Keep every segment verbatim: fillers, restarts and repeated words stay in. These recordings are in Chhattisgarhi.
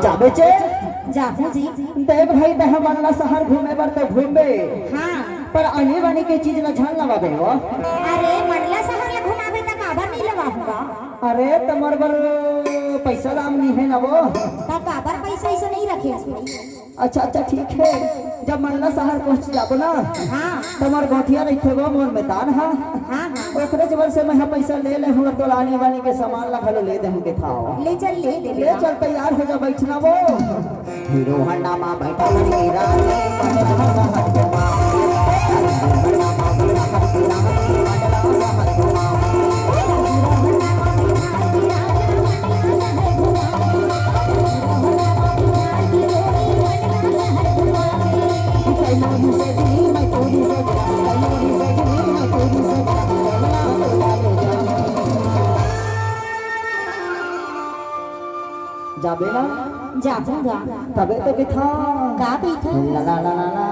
जाबे चे? जाहूं जी। देख भाई, तैं ह मंडला सहर घूमे बर तो घूमबे, हाँ। पर आनी बानी के चीज ला झन लवाबे हो। अरे, मंडला सहर ला घुमाबे त काबर नइ लवाहूं गा? अरे, त मोर बर पइसा दाम नइ हे ना वो। त काबर पइसा अइसे नइ रखे हस? अच्छा, अच्छा, ठीक हे। जब मंडला सहर पहुंच जाबो ना, हाँ। त मोर गोठिया रहिथे वो, मोर मैदान हा। हाँ, हाँ। ओकरे जबर से मैं ह पइसा ले ले हूं, तोला आनी बानी के सामान ला घलो ले दे हूं के थाव। ले चल, ले दे ले बेटा। चल, तैयार हो जा, बइठ ना वो। हीरो होंडा मा बइठा हर हीरा रे, मंडला सहर घुमा। हीरो होंडा मा बइठा हर हीरा रे, मंडला सहर घुमा। जाबे ना? जाहूं गा। तभे तो कहिथंव। का कहिथस? ला ला ला ला।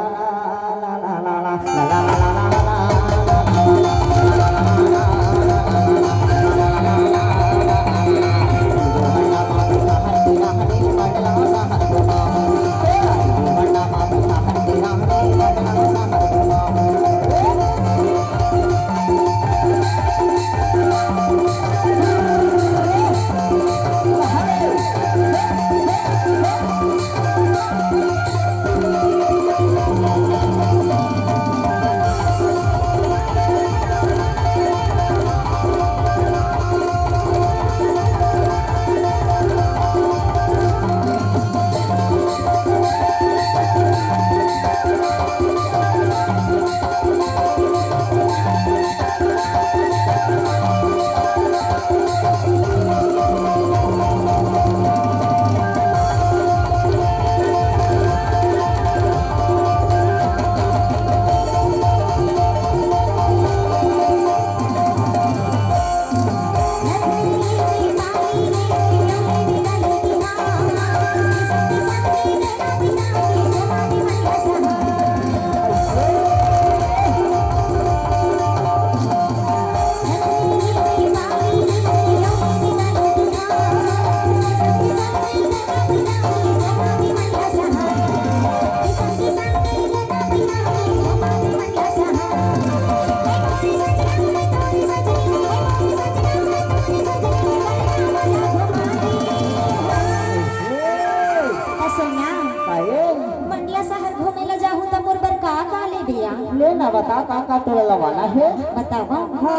त सुन ना, काहे? मंडला सहर घूमे ला जाहूं त मोर बर का का लेबे आ? ले ना, बता, का का तोला लवाना हे? बतावा। हाँ।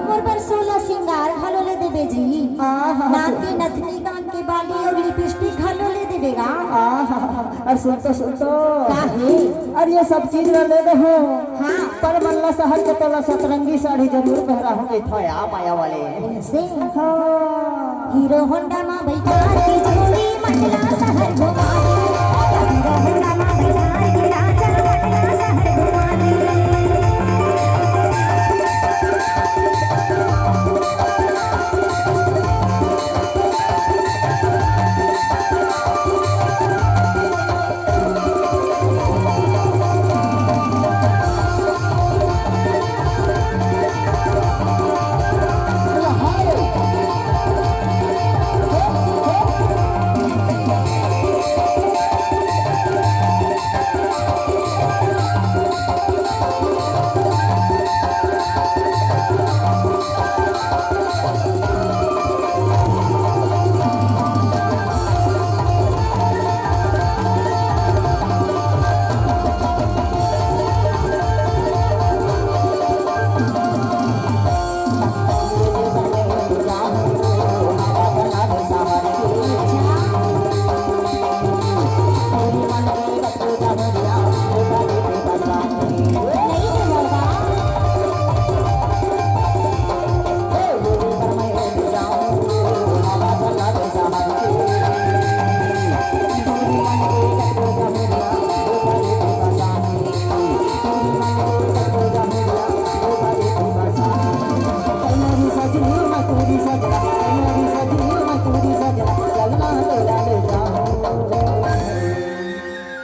मोर बर सोलह सिंगार घलो ले देबे जी। हाँ, हाँ, नाक के नथनी, कान के बाली अउ लिपस्टिक घलो ले देबे गा। हाँ, हाँ, हाँ। अरे सुन तो, सुन तो। का हे? अरे ये सब चीज ला ले दे हूं। हाँ। पर मंडला सहर के तोला सतरंगी साड़ी जरूर पहराहूं, ए थोया माया वाले। से हाँ। हीरो होंडा मा बइठा के जोड़ी मंडला सहर घुमा दे। हीरो होंडा मा बइठा के राजा मंडला सहर घुमा दे।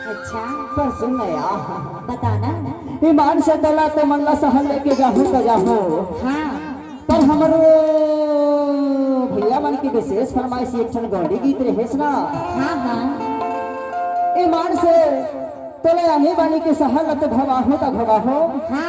अच्छा। पर सुन ना यार। बता ना। ईमान से तोला तो मंडला सहर लेके जाहूं तो जाहूं। हाँ। पर हमरो भइया मन के विशेष फरमाइश एक ठन गौड़ी गीत रहेस ना। हाँ हाँ। ईमान से तोला आनी बानी के सहर ल तो भवाहो त भवाहो। हाँ।